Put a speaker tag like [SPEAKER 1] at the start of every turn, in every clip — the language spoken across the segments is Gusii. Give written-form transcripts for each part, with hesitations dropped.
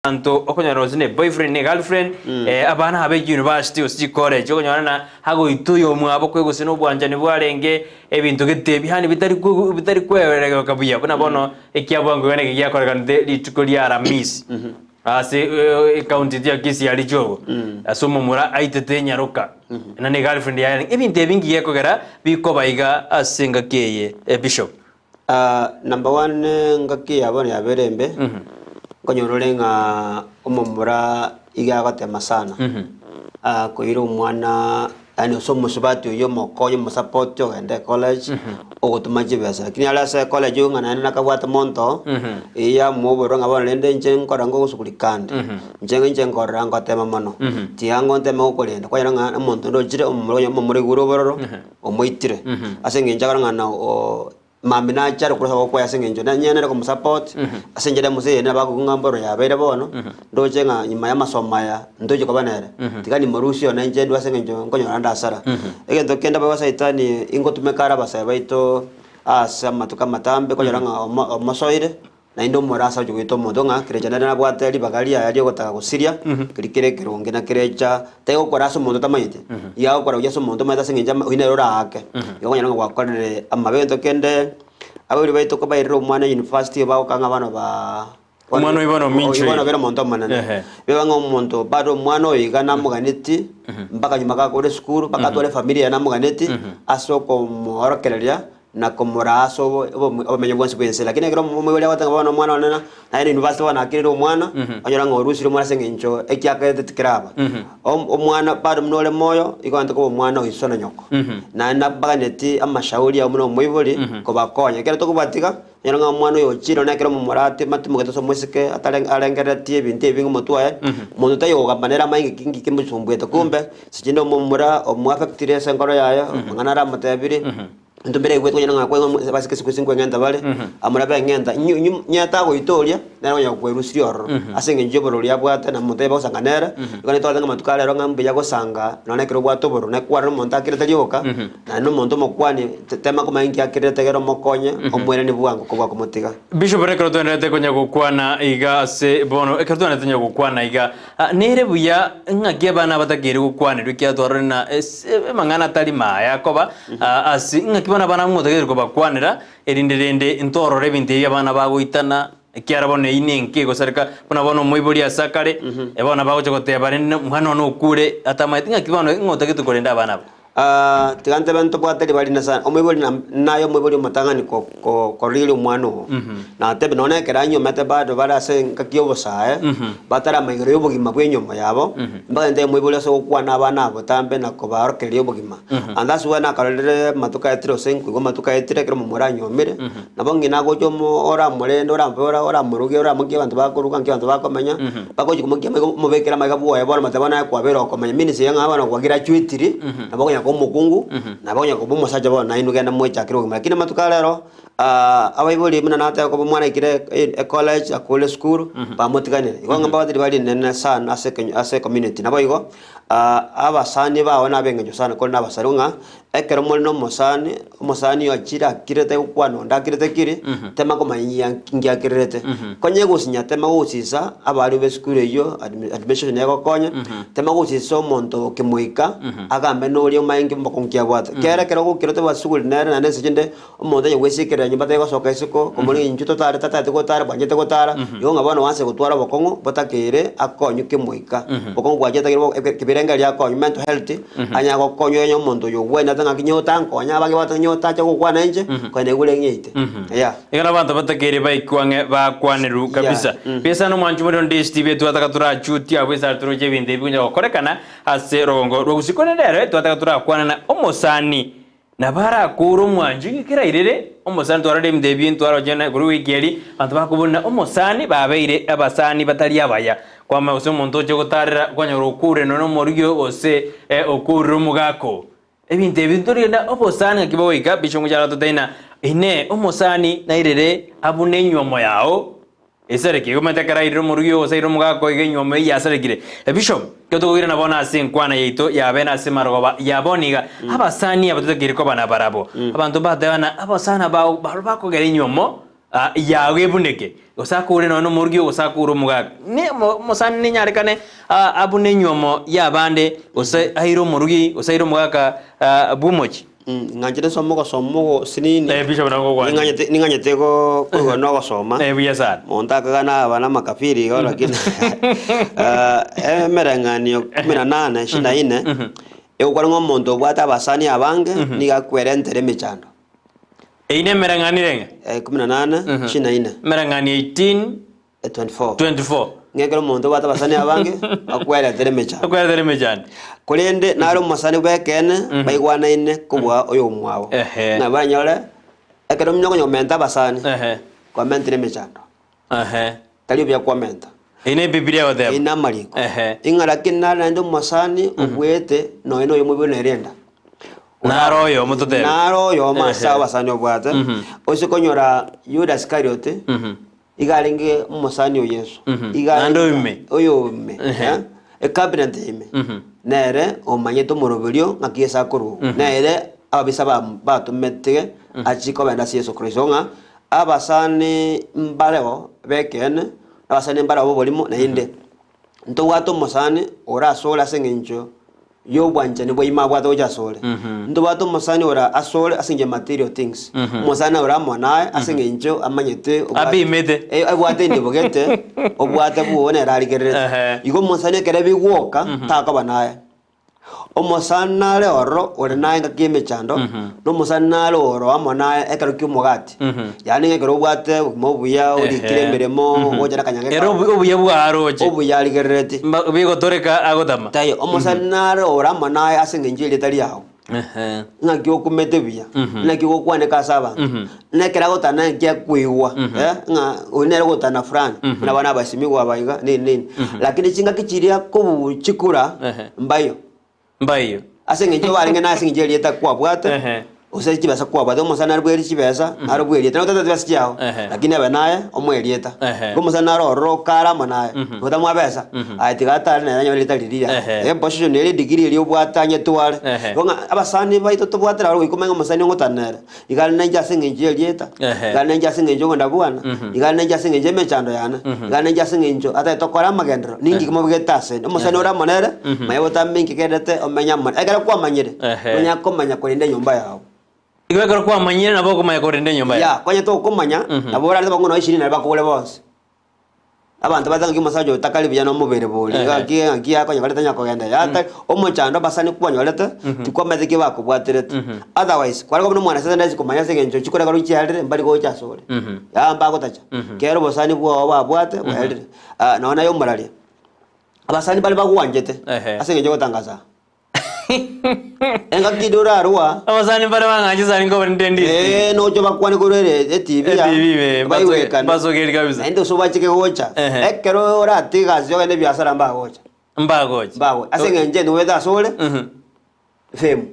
[SPEAKER 1] Abanto okonyora gose ne boyfriend ne girlfriend, abana aba university gose chicollege okonyora ng'a agoita oyomwabo kwe gose na obwanchani bwarenge ebinto gete ebi yaani bitari ko bitari kweereka buya buna bono ekiabwango iga naki giakorekanete rituko ria Aramisi ase ecounty yaito ya Kisii aria Chogo, ase omomura aitete enyaroka na ne girlfriend yaye arenge. Ebinto ebi nki gekogera bikoba iga ase engaki eye Bishop?
[SPEAKER 2] Number one engaki ya bono yabeire embe, nkonyora ore ng'a omomura iga agotema sana, koira omwana yaani ase omosubati oywo omokonye omosupport ogende ecollege, ogotoma chibesa. Lakini are ase ecollege oywo ng'a naende nakabwate monto, eywo yamoborwa ng'a bono rende inche nkore ngogosugurika ande, inche inche nkorora ngotema mono, tiga ngonteme gokorenda, kwanyora ng'a omonto onde ochire omomura oyo omomura oigure obororo. omoitire, ase engencho akore ng'a na oo mambia nache are korwa ase ogokwaya ase engencho nanye nere komosupport, ase enchera emosee eye nabakobua ng'a mboro yabeire bono, ndoche ng'a nyuma ya amasomo aya, ntochi koba nere, tiga nimorusie one inche ndue ase eng'encho nkonyora nde hasara. Egento kende boigo saitani ingotumeka are abasae baito ase amatuko amatambe konyora ng'a omo omosoire. Naende omorase agochia goita omonto ng'a kerecha nere nabwate ribaga riaye ri'ogotaka gosiria keria kere ekeronge, na kerecha taigokora ase omonto otamanyeti, iga agokora gochia ase omonto omanyete ase eng'encho ama oyio nere oraake. Igo okonyora ng'a gwakorire amabe. Egento kende, abaibori baito kobairire omwana university bagokanga abana baa
[SPEAKER 1] Omwana oyio bono ominchire.
[SPEAKER 2] Oyio bono obeire omonto omonene.
[SPEAKER 1] Ehe.
[SPEAKER 2] Biba ng'a omonto bado omwana oyo iga namoganeti, mpaka nyuma gakore esukuru, mpaka atware efamiri yaye namoganeti, ase okomoorokereria. na komoraa ase obomenyo bwonsi bw'ense. Lakini ekero omoibori agoteba ng'a bono omwana one na naende university bono nakinire omwana, onyora ng'a orusirie omwana ase eng'encho ekiakerete tikeraba. Omwana bado buna ore moyo, igo ogende koba omwana o iso na nyoko. Naende nabaganeti amashauri ao buna omoibori, kobakonya. Ekero tokobatiga, onyore ng'a omwana oyo ochire nonye ekero omomura atimogete ase omoiseke atare arengereretie ebinto ebi ng'a omotwe oye, monto taiyo okogamba nere amanye ng'aki nki kemosumbuete. Kumbe, sichinde omomura omoaffectire ase enkoro yaye, amang'ana aramotebirie. Intwe mbere yaigwete konyora ng'a kweng'u basike isiko ase nkweng'enta bare, amura beng'enta, inyu inyu onye tagoita oria, nere onya kwerusiria ororo, ase eng'encho y'oborori abwate na omonto aye bagosanga nere, igo nitwabwate ng'a amatuko a rero ng'a mbuya gosanga nonye ekero obwate obororo, na kwarora omonto akirete rioka, naende na omonto omokwani, tema komanya inki akirete egere omokonye, omoiranie bwango kobua komotiga.
[SPEAKER 1] Bishop ekero twenderete konya gokwana iga ase bono, ekero twenderete konya gokwana iga, Nere buya ng'aki abana abatakeire gokwanerwa ekiagera twarorire na ase amang'ana atari maya akoba ase ng'aki bono abana ngotakeire kobakwanera, erinde rende ntorore ebinto ebi abana bagoitana, ekiagera bono eyio nenki egosareka, buna bono omoibori ase akare, bono bagocha goteba rende omwana one okure atamaeti ng'aki bono ng'otagete korenda abana aba.
[SPEAKER 2] Tiga ntebe ntobwate ribaga rinene sana, omoibori na naye omoibori omotang'ani ko- ko- korigereria omwana oo. Natebe nonye ekero anyomete bado bare ase engaki ya obosae, bataramanya igoro ya obogima bwa enyomba yabo, mpaka ntebe omoibori ase gokwana abana abo botambe na kobaorokereria obogima. And that's why nakarorire amatuko aetire gose nkoigwa amatuko aetire ekero omomura anyomire, nabo ng'ina agocha omo oramorende orambe ora oramoruge oramokia abanto bakoruga nki abanto bakomenya, Bagochia komokia amaiga omobekere amaiga bwoye bono bateba bono aye kwabeire okomenya means ng'a bono kwagraduatiri, nabo okonya koba omokungu, nabo okonya koba omosacha bono nainwe genda mwechakere obogima. Lakini amatuko aya rero, abaibori buna nateba koba omwana aikire e- ecollege akore esukuru, bamotiganire. Igo ng'a mbabwate ribaga rinene sana ase ekenyo ase ecommunity. Naboigo, abasani bao nabe eng'encho sana kore na abasani ng'a. Ekero more nomosani, omosani oyo achire akirete gokwana onde akirete kiri, tema komanya inki akirerete. Konya egosinya tema gosisa abaria b'esukuru eyio administration egokonya, tema gosisa omonto okemoika, agambe noria omanye nki mbokong'u ki abwate. Kere ekero ogokira tobwati suguri nere naende ense chinde, omonto onye gwesikerera nyomba tari gosoka isiko, komorigi inchuo totare tatagete gotara bwanchete gotara, igo ng'a bono gwansa gotwara obokong'u botakeire akonywe kemoika. Obokong'u bwachete ebirengererio akonywe mental health. Anya gokonywa onye omonto oyo ogwenerete ng'aki nyowe otankonya, abange bagoteba nyowe otacha gokwana inche, konya naigure ng'eite. Yeah.
[SPEAKER 1] Iga nabanto batakeire baikwe ang'e bakwanerwe kabisa.
[SPEAKER 2] Yeah.
[SPEAKER 1] Besa nomwanchi more onde Steve twataka torachutie abwo esare toroche ebinto ebi bikonya gokorekana ase rogongo rwa gusii. Korende rero twataka torakwana na omosani nabo arakure omwanchi ng'a kera irere omosani twarorire ebinto ebi ntwaroche na korwa ewiki eria abanto bakobuna omosani babeire abasani batari abaya. Kwamanya gose omonto oche gotarera kwanyora okure nonya omorwio gose okurire omogaka oo. Ebinto ebi ntorigende obosani ng'aki bogoika bishop ngocha aratotebie ng'a inee omosani nairere abune enywomo yao esarekire igo omanyete ekero airire omorwio gose airire omogaka oo iga enywomo eyio yasarekire. Bishop ekero tokoirana bono ase enkwana yaito ya bene ase marogoba ya bono iga, abasani aba totakeire koba nabarabwo. Abanto mbateba ng'a abasani aba baria bakogera enywomo. Ah, yago ebuneke, gose akure nonya nomorugi gose akure omogaka. Ne omo- omosani nenyarekane ah, abune enywomo y'abande, gose aire omorugi, gose aire omogaka ah, bw'omochie.
[SPEAKER 2] Ng'anchete nsome ogosoma ogosinini.
[SPEAKER 1] Eh, Bishop nabo ngokwanire.
[SPEAKER 2] Ning'anyete ning'anyete go koigwa na ogosoma.
[SPEAKER 1] Eh, buya sana.
[SPEAKER 2] Monto akagana aba na amakafiri igo lakini ah, emereng'anio kumi na nane ishirini na ine, egokwana ng'a omonto obwate abasani abange, nigo akwerentera emechando.
[SPEAKER 1] Eyio nemereng'anio renge?
[SPEAKER 2] Eh, kumi na nane, ishirini na ine.
[SPEAKER 1] Emereng'anio 18
[SPEAKER 2] Eh, 24.
[SPEAKER 1] 24.
[SPEAKER 2] Ng'a ekero omonto obwate abasani abange, akweretere emechando.
[SPEAKER 1] Akweretere emechando.
[SPEAKER 2] Korende nare omosani bw'ekeene, baigwanaine kobua oyomwabo.
[SPEAKER 1] Ehe.
[SPEAKER 2] Ng'a banyore, ekero omonye okonya komenta abasani,
[SPEAKER 1] Ehe.
[SPEAKER 2] kwamentire emechando.
[SPEAKER 1] Ehe.
[SPEAKER 2] Tari obuya kwamenta.
[SPEAKER 1] Eyio ne Ebibilia egoteba.
[SPEAKER 2] Eyio namariko.
[SPEAKER 1] Ehe.
[SPEAKER 2] Ing'a lakini nare naende omosani obuete nonya na oyomo oiboire nere enda.
[SPEAKER 1] Nare oyomo totebe.
[SPEAKER 2] Nare oyomo ase
[SPEAKER 1] Ehe.
[SPEAKER 2] abasani obwate. Ose konyora Yuda Iskarioti, iga arenge omosani o Yeso. Iga
[SPEAKER 1] Naende
[SPEAKER 2] arenge-
[SPEAKER 1] oime.
[SPEAKER 2] Oyoime.
[SPEAKER 1] Ehe.
[SPEAKER 2] Eh, ecabinet ime. Nere omanyete omoroberio ng'aki Yeso akorwa. Nere ababisa bam- batometige achie kobenda ase Yeso Kristo ng'a Abasani mbareo b'ekeene, na abasani mbareo b'oborimo, naende ntobwate omosani ore asore ase engencho y'obwanchani bwaime abwate gocha asore. Ntobwate omosani ore asore ase engencho ya material things. Omosani ore amo naye ase engencho amanyete obwate-
[SPEAKER 1] Apimete.
[SPEAKER 2] Eh, abwate endebo gete, obwate bwogo nere arigererete.
[SPEAKER 1] Ehe.
[SPEAKER 2] Igo omosani ekero bigwoka, takoba naye. Omosani nare ororo ore naye engaki y'emechando, na omosani nare oro amo naye ekero ki'omogati. Yaani ng'a ekero obwate obogima obuya, orikire
[SPEAKER 1] Ehe.
[SPEAKER 2] emeremo, ogocha na akanyage
[SPEAKER 1] Ere
[SPEAKER 2] kao,
[SPEAKER 1] obu- obuya bwaroche.
[SPEAKER 2] obuya arigerereti.
[SPEAKER 1] Mba- Bigotoreka agotama.
[SPEAKER 2] Taiyo, omosani nare ore amo naye ase eng'encho y'erieta riao.
[SPEAKER 1] Ehe.
[SPEAKER 2] Ng'aki okumete buya, naki ogokwaneka ase abanto, na ekero agotana nki akoigwa, eh, ng'a oyo nere ogotana fulani, buna abana abasimigwa aba iga, nini nini. Lakini chingaki chiria kobuchikura,
[SPEAKER 1] Ehe.
[SPEAKER 2] mbayo.
[SPEAKER 1] Mbaiyo.
[SPEAKER 2] Ase eng'encho barenge na ase eng'encho erieta kwabwate,
[SPEAKER 1] Ehe.
[SPEAKER 2] gose chibesa kwabwate, omosani nare bweri chibesa, nare bwe erieta, nabo tata chibesa chiago,
[SPEAKER 1] Ehe.
[SPEAKER 2] lakini abe naye omoe erieta.
[SPEAKER 1] Ehe.
[SPEAKER 2] Igo omosani nare ororo okare amo naye, otamwa besa, aye tiga atare nere anyore erieta riria.
[SPEAKER 1] Ehe.
[SPEAKER 2] Eposition eria edegree eria obwate anyetware.
[SPEAKER 1] Ehe.
[SPEAKER 2] Igo ng'a abasani baito tobwate nabo goika omanye ng'a omosani ongotanera ere, iga are nainche ase eng'encho ya erieta,
[SPEAKER 1] Ehe.
[SPEAKER 2] iga are nainche ase eng'encho okonda bwana, iga are nainche ase eng'encho y'emechando yane, iga are nainche ase eng'encho atagete tokore amagenderero, ninki kimobegete asende. Omosani ore amo nere, manya botambe inki kerete omenye amo nere. Ekero kwamanyire,
[SPEAKER 1] Ehe.
[SPEAKER 2] nonya komanya korenda enyomba yago.
[SPEAKER 1] Igo ekero kwamanyire nabo okomanya korenda enyomba yago.
[SPEAKER 2] Ya, konya tokomanya, nabo orarete bang'u nonya ishirini naria bakogore bonsi. Abanto bateba ng'aki omosacha oyo takari buya nomobere bori,
[SPEAKER 1] Ehe.
[SPEAKER 2] ng'aki ng'aki akonyekorete tanya kogenda yata omochando abasani kwanyorete tikwamanyete ki bakobwaterete. Otherwise, kware koba nomwanasiasa ndaichi komanya ase eng'encho chikura ekero chiarire mbari gocha asore. Yaa mbagotacha. Kero obosani bwao babwate bwaerire. Ah, nonya naye omoraria, abasani baria bagwanchete
[SPEAKER 1] Ehe.
[SPEAKER 2] ase eng'encho ogotangaza. Engaki ende orarwa,
[SPEAKER 1] Abasani mbare bang'anche sani nkoba ninde ndisi.
[SPEAKER 2] eh, noche obakwane korwa ere etibi ya,
[SPEAKER 1] ETV be,
[SPEAKER 2] baigwekane.
[SPEAKER 1] basogeri kabisa.
[SPEAKER 2] Naende ase obachike gocha,
[SPEAKER 1] Ehe.
[SPEAKER 2] ekero oratiga egasi ogende ebiasara mbagocha.
[SPEAKER 1] Mbagocha.
[SPEAKER 2] Mbagocha. Ase eng'encho ende obete asore,
[SPEAKER 1] Mhm.
[SPEAKER 2] fame.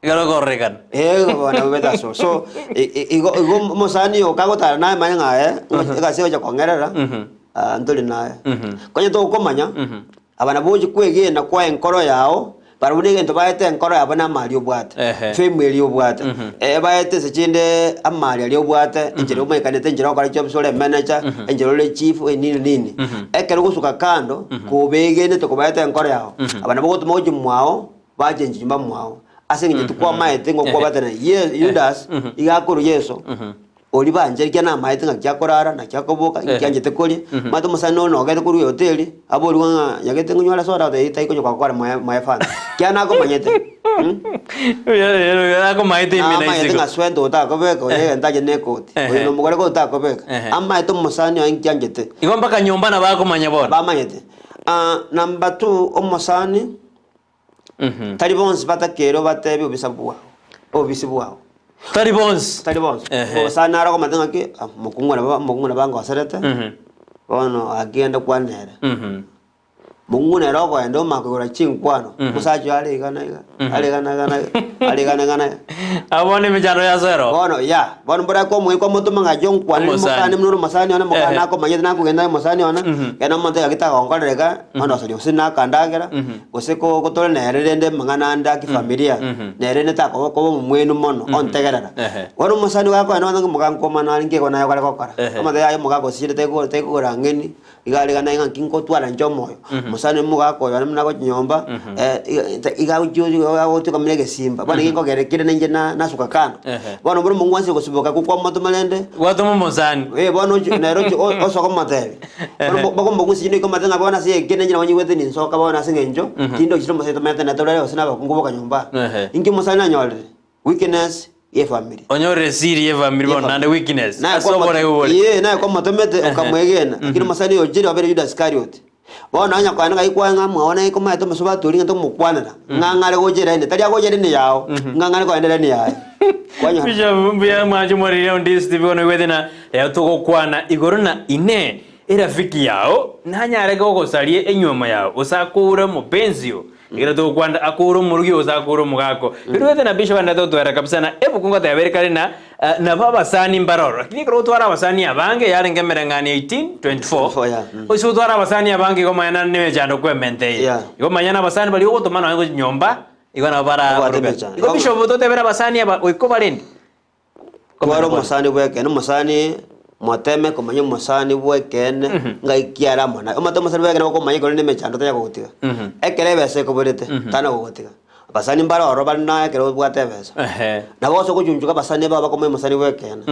[SPEAKER 1] Ekero okororekana.
[SPEAKER 2] Eh, bono obete asore. So, i- i- igo igo omosani oyo kagotara naye manye ng'a aye, egasi egocha kong'erera,
[SPEAKER 1] Mhm.
[SPEAKER 2] ah, ntori naye.
[SPEAKER 1] Mhm.
[SPEAKER 2] Konya tokomanya,
[SPEAKER 1] Mhm.
[SPEAKER 2] Aba nabwo oche kwegena kwa enkoro yao, barabwo negento baete enkoro yabo namari obwate,
[SPEAKER 1] Ehe.
[SPEAKER 2] fame eria obwate. Eh, baete ase chinde amari aria obwate, enchera omanyekanete, enchera ogokora chiofisi ore manager, enchera ore chief, eh, nini nini. Ekero ogosuka kando, kobegenete kobaete enkoro yao, aba nabwo ogotoma gochia mwao, bachenchi nyomba mwao. Ase eng'encho tikwamaete ng'a okwabatana Ye- Yudas, iga akorwa Yeso, Oria banchire ekiagera namaete ng'aki akorara, naki akoboka, nki anchete koria. Omanyete omosani one nogete korwa ehoteli, aborigwe ng'a nyagete ng'onyore soda otebia tari konya gokora moe moe fanta. Ekiagera nakomanyete mh.
[SPEAKER 1] Akomaete ime na
[SPEAKER 2] Namaete
[SPEAKER 1] isiko.
[SPEAKER 2] ng'a sweta otakobeka oyo egento ache na ekoti, oyo nomogore ko otakobeka. Amaete omosani oye nki anchete.
[SPEAKER 1] Igo mpaka nyomba nabo akomanya bono.
[SPEAKER 2] Bamanyete. Number two, omosani. Tari bonsi batakeire obatebie obisa bwao, obobisi bwao.
[SPEAKER 1] Tari bonsi.
[SPEAKER 2] Tari bonsi.
[SPEAKER 1] Ehe.
[SPEAKER 2] Omosani nare okomanya ng'aki, ah, mokungu one ba- mokungu one bangoserete,
[SPEAKER 1] Mhm.
[SPEAKER 2] bono akigenda kwana ere.
[SPEAKER 1] Mhm.
[SPEAKER 2] Mong'u nere okoenda omanye koigora chinkwano, omosacha oyo are iga na iga, are iga na iga na iga, are iga na iga na iga.
[SPEAKER 1] Abwo bono emechando yasoera oo.
[SPEAKER 2] Bono ya, bono mbora komoika kwamotoma ng'a ache onkwanere
[SPEAKER 1] Omosani.
[SPEAKER 2] mokane buna ore omosani one, mokane
[SPEAKER 1] Ehe.
[SPEAKER 2] nakomanyete nakogenda aye omosani one, ekero omonto gaki tagonkorera iga, bono osoria gose nakandagera, gose ko gotore nere rende amang'ana ande a kifamilia, nere rende takoba koba omomwenu mono, ontegerera.
[SPEAKER 1] Ehe.
[SPEAKER 2] Bono omosani iga akoenda ng'a moga nkomana are nki igo naye okare gokora,
[SPEAKER 1] Ehe.
[SPEAKER 2] omotebi aye omogaka osirete taiko taikogora ng'eni, Iga are gana ng'a nki ngotwara inche omoyo, mosani omogaka oyo one buna agochia nyomba, iga agochia agotuka buna egesimba, bono nigo nkogera kere nainche na nasuka kando.
[SPEAKER 1] Ehe.
[SPEAKER 2] Bono buna omong'wansi gosiboka kokwamotoma rende,
[SPEAKER 1] Gwatoma omosani.
[SPEAKER 2] eh bono ochi nere ochi o- osoke omotebi. Bono
[SPEAKER 1] Ehe.
[SPEAKER 2] bokomba gusii nigo omanyete ng'a bono ase eke nainche nabo nyigwete ninsoka bono ase eng'encho, tindochi nomosani tomenyete nere torere gose na abakungu boka nyomba.
[SPEAKER 1] Ehe.
[SPEAKER 2] Inki omosani anyorire? Weakness ye family.
[SPEAKER 1] Onyorire siri ye family bono naende weakness
[SPEAKER 2] Naye
[SPEAKER 1] ase
[SPEAKER 2] kwamo-
[SPEAKER 1] oboreu bore.
[SPEAKER 2] Yee, naye kwamotomete okamwegena, lakini omosani oyo ochire obeire Judas Iscariot. Bono onye koenda ng'ai kwaye ng'a mwao naye komaete omosubati oria ng'a tomokwanera, ng'a ng'are gocha eraini, tari agocha eraini yao, ng'a ng'are koenda eraini yaye. Kwanyora.
[SPEAKER 1] Bishop mbuya mwanche morire onde Steve bono oigwete na rero togokwana igoro na inee erafiki yao nanyare gogosaria enyuomo yao gose akoure omopenzi oo Ekero togokwanda akore omorugi gose akore omogako. Riruete na bishop ande totwera kabisa na ebuku ngoteba ere kare na eh, nabo abasani mbaroro. Lakini ekero otwara abasani abange yarenge emereng'anio 18:24.
[SPEAKER 2] 24, yeah, mm.
[SPEAKER 1] Ase otware abasani abange igo omanye naende nemechando kwementeire.
[SPEAKER 2] Yeah.
[SPEAKER 1] Igo omanye na abasani baria ogotoma nonye gochia nyomba igo nabo bara
[SPEAKER 2] Obwate emechando.
[SPEAKER 1] Igo bishop totebere abasani aba goika obarende.
[SPEAKER 2] Twara omosani bw'ekeene, omosani moteme komanya omosani bw'ekeene ng'ai ki are amo naye. Omanyete omosani bw'ekeene gokomanya ekero nemechando tanya gogotiga. Ekero ebesa ekoborete, tana gogotiga. Abasani mbare ororo bare naye ekero obwate ebesa.
[SPEAKER 1] Ehe.
[SPEAKER 2] Nabo ase ogochunchuka abasani bao bakomanya omosani bw'ekeene.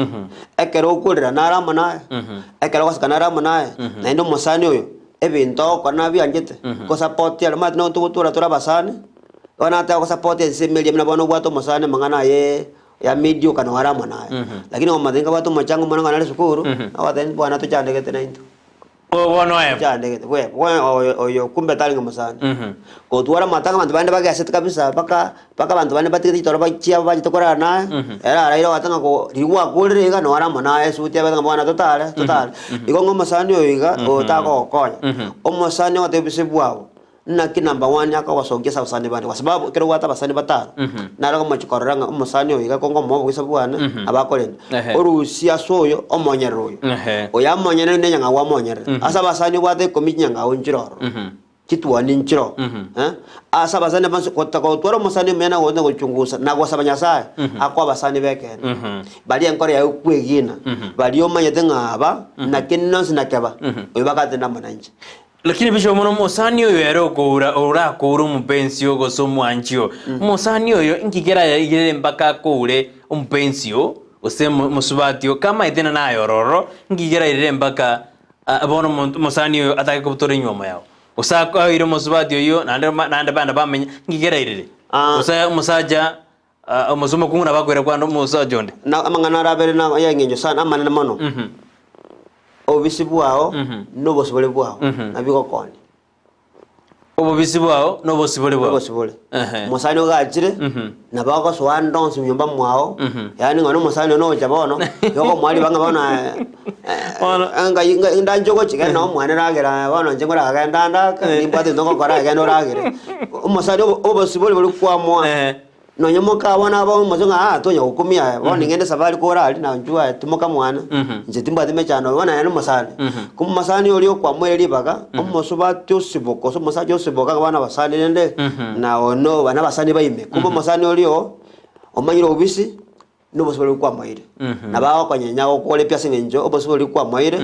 [SPEAKER 2] Ekero okorera nare amo naye, ekero ogoseka nare amo naye, naende omosani oyo, ebinto ogokora nabianchete, gosupport are, omanyete ntogotura tore abasani, bono nataka gosupport ensemo eria buna bono obwate omosani amang'ana ayee. ya mediocre noo are amo naye. Lakini omanyete nkabwate omochango mono ng'a nare esukuru, agotebi bwana tochandegete naintwe.
[SPEAKER 1] Oyo bono oebo.
[SPEAKER 2] Tochandegete bwe bwe oyo oyo kumbe tari ng'a mosani. Gotwara amatanga abanto bande bagesete kabisa mpaka mpaka abanto bande batigete chitoro chiabo bachete korara naye, ere araire ogoteba ng'a ko riria gwakorire iga noo are amo naye esuti abete ng'a bwana totare totare. Igo ng'a omosani oyo iga oyo tagogokonya. Omosani ogotebia obise bwabo. Naki number one akogosokia ase abasani bande kwa sababu ekero obwate abasani batano naro omochie korora ng'a omosani oyo iga konga omoa obogisa bwane nabo akorenda
[SPEAKER 1] Ehe.
[SPEAKER 2] orusie ase oyo omonyerere oyo
[SPEAKER 1] Ehe.
[SPEAKER 2] oyo amonyerere ne enyang'au amonyerere ase abasani obwate ikomi chinyang'au nchire ororo chituoni nchire oo eh ase abasani bonsi gota gotwara omosani omuya na gocha gochungusa na gosaba Nyasaye akoe abasani b'ekeene baria enkoro yaye okwegena baria omanyete ng'a aba naki nonsi nakeba oyo bagatenda amo nainche.
[SPEAKER 1] Lakini bishop mono omosani oyo ere okoura orakoure omopensi oo gose omwanchi oo, omosani oyo inki keraigere mpaka akoure omopensi oo gose omosubati oo kamaete na naye ororo inki kerairere mpaka bono omonto omosani oyo atake kobutora enywomo yao gose akoire omosubati oyio naende naende bande bamenya inki kerairere gose omosacha omose omokungu nabo akoira kwande omosacha onde.
[SPEAKER 2] Na amang'ana arabere na ay'engencho sana amanene mono. Obobisi bwao na obosibore bwao nabigokonya.
[SPEAKER 1] Obobisi bwao na obosibore bwao.
[SPEAKER 2] Obosibore.
[SPEAKER 1] Ehe.
[SPEAKER 2] Omosani ogachire, nabo agosoa ande onsi nyomba mwao, yaani ng'a omosani one ogocha bono, igo okomoa ribaga ng'a bono
[SPEAKER 1] Bono.
[SPEAKER 2] ngai ngai ndanche ogochia genda omwane ragera bono inche nkoragenda ande aka, nimbwate egento ngokora genda oragere. Omosani obo obosibore boria kwamoa.
[SPEAKER 1] Ehe.
[SPEAKER 2] Nonya mokabana aba omochie ng'a aa tonya gokumia aye, bono ning'ende esafari kore aria na inchuo aye timoka mwana, inche timbwati mechando bono aye nomosani. Ko omosani oria okwamoire ribaga, omosubati osiboka gose omosacha osiboka ng'a bono abasani rende, na ono aba nabasani baime. Kumbe omosani oria oo, omanyire obobisi, na obosibore boria kwamoire. Nabo agokonyenya agokore pi ase eng'encho obosibore boria kwamoire,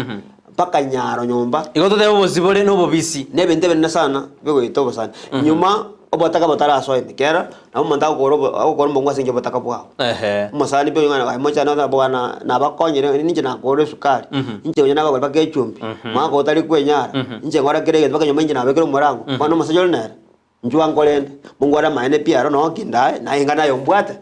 [SPEAKER 2] mpaka nyaro nyomba.
[SPEAKER 1] Igo totebe obosibore na obobisi.
[SPEAKER 2] Na ebinto ebinene sana bigoita obosani. Nyuma obotaka botarasoa ime, kera nabo omonto agokora obo agokora omong'u ase eng'encho obotaka bwao.
[SPEAKER 1] Ehe.
[SPEAKER 2] Omosani pi oyio ng'a aye mochani ote bwana nabakonyire ninche nakore esukari, inche onye nabagore mpaka echumbi, mwaka otari kwenyara, inche nkore kera egento mpaka nyuma inche nabekire omorango, bono omosacha ore nere, inchuo ankorende, mongware amaene pi aro noo kindae, naye inga naye ombwate.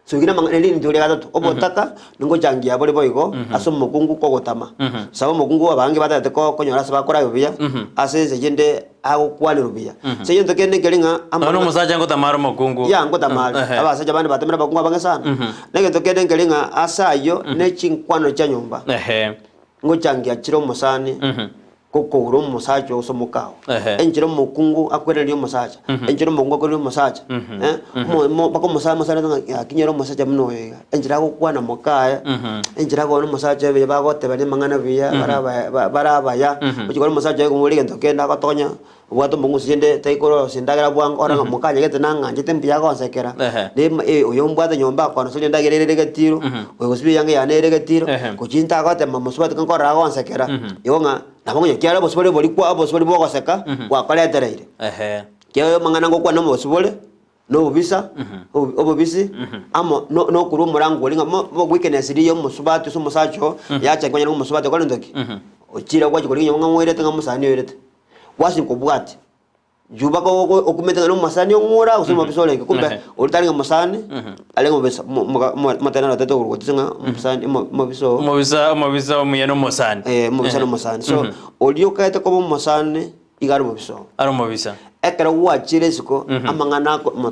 [SPEAKER 2] Sugina amang'ana eri rinto ria gatato, obotaka ningochangia bore boigo ase omokungu kogotama. Saba omokungu abange batagete ko- konyora ase bakoragwa buya, ase ense eyende agokwanerwa buya. Ase egento kende nkeri ng'a
[SPEAKER 1] Nonya
[SPEAKER 2] amang'ana
[SPEAKER 1] omosacha ngotama are omokungu.
[SPEAKER 2] ya ngotama are.
[SPEAKER 1] Ehe.
[SPEAKER 2] Abasacha bande batamire abakungu abange sana. Na egento kende nkeri ng'a ase ayio ne chinkwano chia nyomba,
[SPEAKER 1] Ehe.
[SPEAKER 2] ngochangia chire omosani. Gokoura omosacha oo gose omokao.
[SPEAKER 1] Ehe.
[SPEAKER 2] Enchera omokungu akwereria omosacha, enchera omokungu akwereria omosacha, eh, omo- mo- mpaka omosacha omosacha ng'a gaki nyore omosacha buna oyo iga, enchera agokwana mokaye, enchera agokwana omosacha oye buya bagotebania amang'ana buya, baraba ba- bare abaya, ochia korora omosacha oye komobori egento kende agotonya, obwate omong'usi rende tari korosia endagera bwango, orore ng'a mokanyegete nang'anchete mbuya agonsekera,
[SPEAKER 1] Ehe.
[SPEAKER 2] na ema oyo mbwate nyomba akonoseria endagera ere egetiro, oyo gosibia eyanga yane ere egetiro,
[SPEAKER 1] Ehe.
[SPEAKER 2] gochia ntagotema mosubati nkorora agonsekera, igo ng'a nabo onye kiare obosibore boria kwa obosibore bwa ogoseka gwakoretereire.
[SPEAKER 1] Ehe.
[SPEAKER 2] Kiagera amang'ana ngokwana omobosibore, na obobisa, obo- obobisi, amo no- na okorwa omorango oria ng'a mo- mo weakness riria ya omosubati ase omosacha oo, yacha konyora ng'a omosubati okore ntoki? Ochire gwachia korigia nyomba ng'a oirete ng'a omosani oirete. Gwachia kobwatia. Juu mpaka ogo- okumete ng'a nomosani ong'ura gose omobisa orenge, kumbe
[SPEAKER 1] Ehe.
[SPEAKER 2] oria tarenge mosani, arenge omobisa mo- moga- mo- motene arotete igoro gotisa ng'a omosani omo- omobisa oo
[SPEAKER 1] Omobisa omobisa omuya na omosani.
[SPEAKER 2] eh, omobisa
[SPEAKER 1] Ehe.
[SPEAKER 2] nomosani. So, oria okaete koba omosani, iga are omobisa oo.
[SPEAKER 1] Are omobisa.
[SPEAKER 2] Ekero gwachire isiko, amang'ana ako.